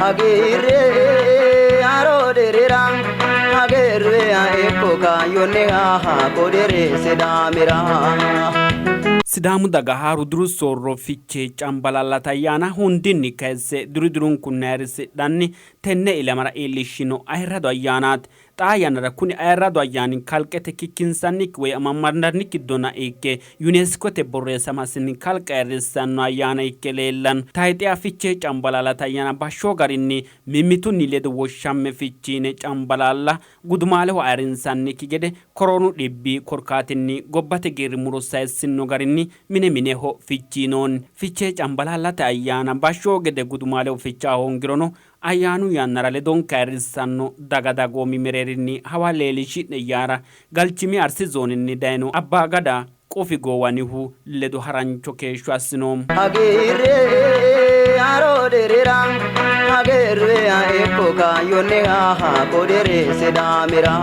Hagiirre haroo diriira hagiirre ikko kaayyonniha kodire Sidaamira. Sidaamu daga haaru diru soorro Fichee Cambalaallate ayyaana hundinni kayisse diru dirunkunni ayirrisidhanni tenne ilamara iillishshino ayirrado ayyaanaati. Xaa yannara kuni ayirradu ayyaani kalqete kikkinsannikki woy amammandannikki dona ikke UNESCOte borreessamasinni kalqe ayirrissanno ayyaana ikke leellanno. Tayxeha Fichee Cambalaallate ayyaana bashshoo garinni mimmitunni ledo woshshamme Fichiine Cambalaalla gudumaaleho ayirrinsannikki gede koroonu dhibbi korkaatinni gobbate geerri muro sayissinno garinni mine mineho fichiinoonni. Fichee Cambalaallate ayyaana bashshoo gede gudumaaleho fichaa hoongirono ayyaanu yannara ledonke ayirrissanno daga dagoomi mereerinni hawalle iillishi'ne yaara Galchimi Arsi zoonenni dayino Abbaa Gada Qufi Goowanihu ledo harancho keeshsho assinoommo. Hagiirre haroo diriira hagiirre ikko kaayyonniha kodire Sidaamira.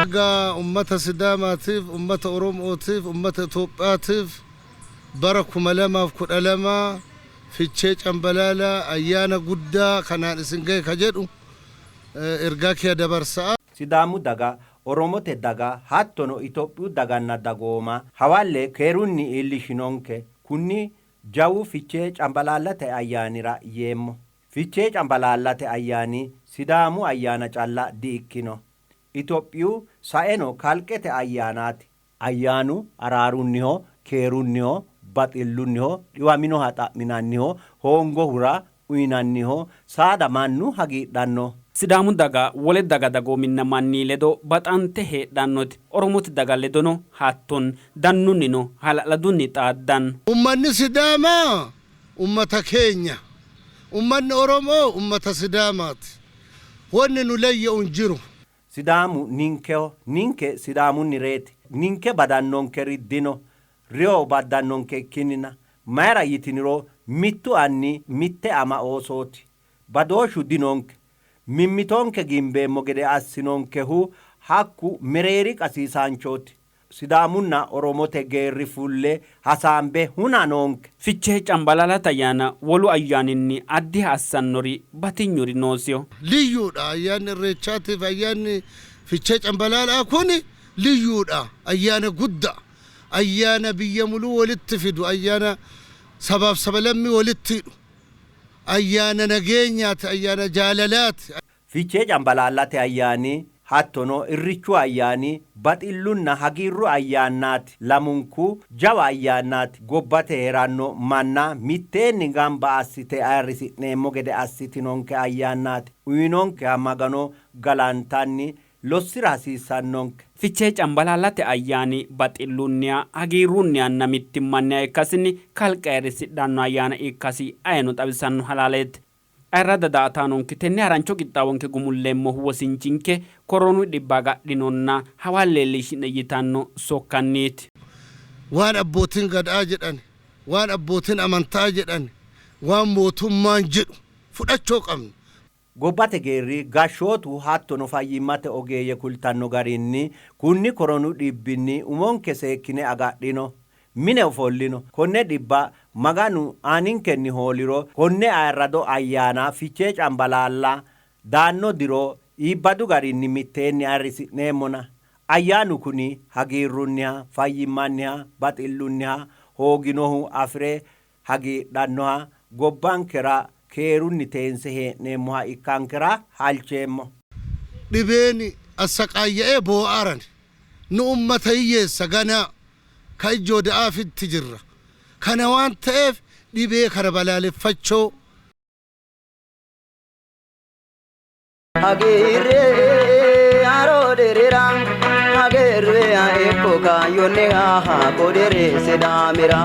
Egaa ummata Sidaamaatiif, ummata Oromootiif, ummata Itoophiyaatiif bara 2012 Fichee Cambalaala ayyaana guddaa kanaan isin gahe ka jedhu ergaa kiya dabarsa'a. Sidaamu daga, Oromote daga hattono Itophiyu daganna dagooma hawalle keerunni iillishinonke kunni jawu Fichee Cambalaallate ayyaanira yeemmo. Fichee Cambalaallate ayyaani Sidaamu ayyaana calla di-ikkino. Itophiyu saeno kalqete ayyaanaati. Ayyaanu araarunniho, keerunniho, baxillunniho, dhiwaminoha xa'minanniho, hoongohura uyinanniho, saada mannu hagiidhanno. Sidaamu daga wole daga dagoominna manni ledo baxante heedhannote. Oromote daga ledono hattonni dannunnino hala'ladunni xaaddanno. Ummanni Sidaamaa ummata keenya. Ummanni Oromoo ummata Sidaamaati. Wanni nu layya'u hin jiru. Sidaamu ninkeho, ninke Sidaamunnireeti. Ninke badannonkeri dino, reyo baddannonke ikkinnina. Mayira yitiniro mittu anni mitte ama oosooti. Badooshshu dinonke. Mimmitonke gimbeemmo gede assinonkehu hakku mereeri qasiisaanchooti. Sidaamunna Oromote geerri fulle hasaambe huna noonke. Fichee Cambalaallate ayyaana wolu ayyaaninni addiha assannori batinyuri noosiho. Liyyuudha. Ayyaanni Irreechaatiif ayyaanni Fichee Cambalaalaa kuni liyyuudha. Ayyaana guddaa. Ayyaana biyya muluu walitti fidu. Ayyaana sabaaf sabalammii walitti hidhu. Ayyaana nageenyaati. Ayyaana jaalalaati. Fichee Cambalaallate ayyaani hattono Irrichu ayyaani baxillunna hagiirru ayyaannaati. Lamunku jawa ayyaannaati. Gobbate hee'ranno manna mitteenni gamba assite ayirrisi'neemmo gede assitinonke ayyaannaati. Uyinonkeha Magano galantanni lossi'ra hasiissannonke. Fichee Cambalaallate ayyaani baxillunniha, hagiirrunnihanna mittimmanniha ikkasinni kalqe ayirrisidhanno ayyaana ikkasi ayeno xawisanno halaaleeti. Ayirradda daa''ataanonke tenne harancho qixxaawonke gumulleemmohu wosinchinke koroonu dhibba agadhinonna hawalle leellishi'ne yitanno sokkanniiti. Waan abbootiin Gadaa jedhan, waan abbootiin amantaa jedhan, waan mootummaan jedhu fudhachuu qabna. Gobbate geerri, gashshootu hattono fayyimmate ogeeyye kultanno garinni kunni koronu dhibbinni umonke seekkine agadhino. Mine ofollino. Konne dhibba Maganu aaninkenni hooliro konne ayirrado ayyaana Fichee Cambalaalla daanno diro iibbadu garinni mitteenni ayirrisi'neemmona. Ayyaanu kuni hagiirrunniha, fayyimmanniha, baxillunniha, hooginohu afi're hagiidhannoha, gobbankera keerunni teense hee'neemmoha ikkankera halcheemmo. Dhibeen assaqaayya'ee boo'aaran nu ummata hiyyeessa ganaa ka ijoo da'aafitti jirra. Kana waan ta'eef dhibee kana balaaleffachoo. Hagiirre haroo diriira hagiirre ikko kaayyonniha kodire Sidaamira.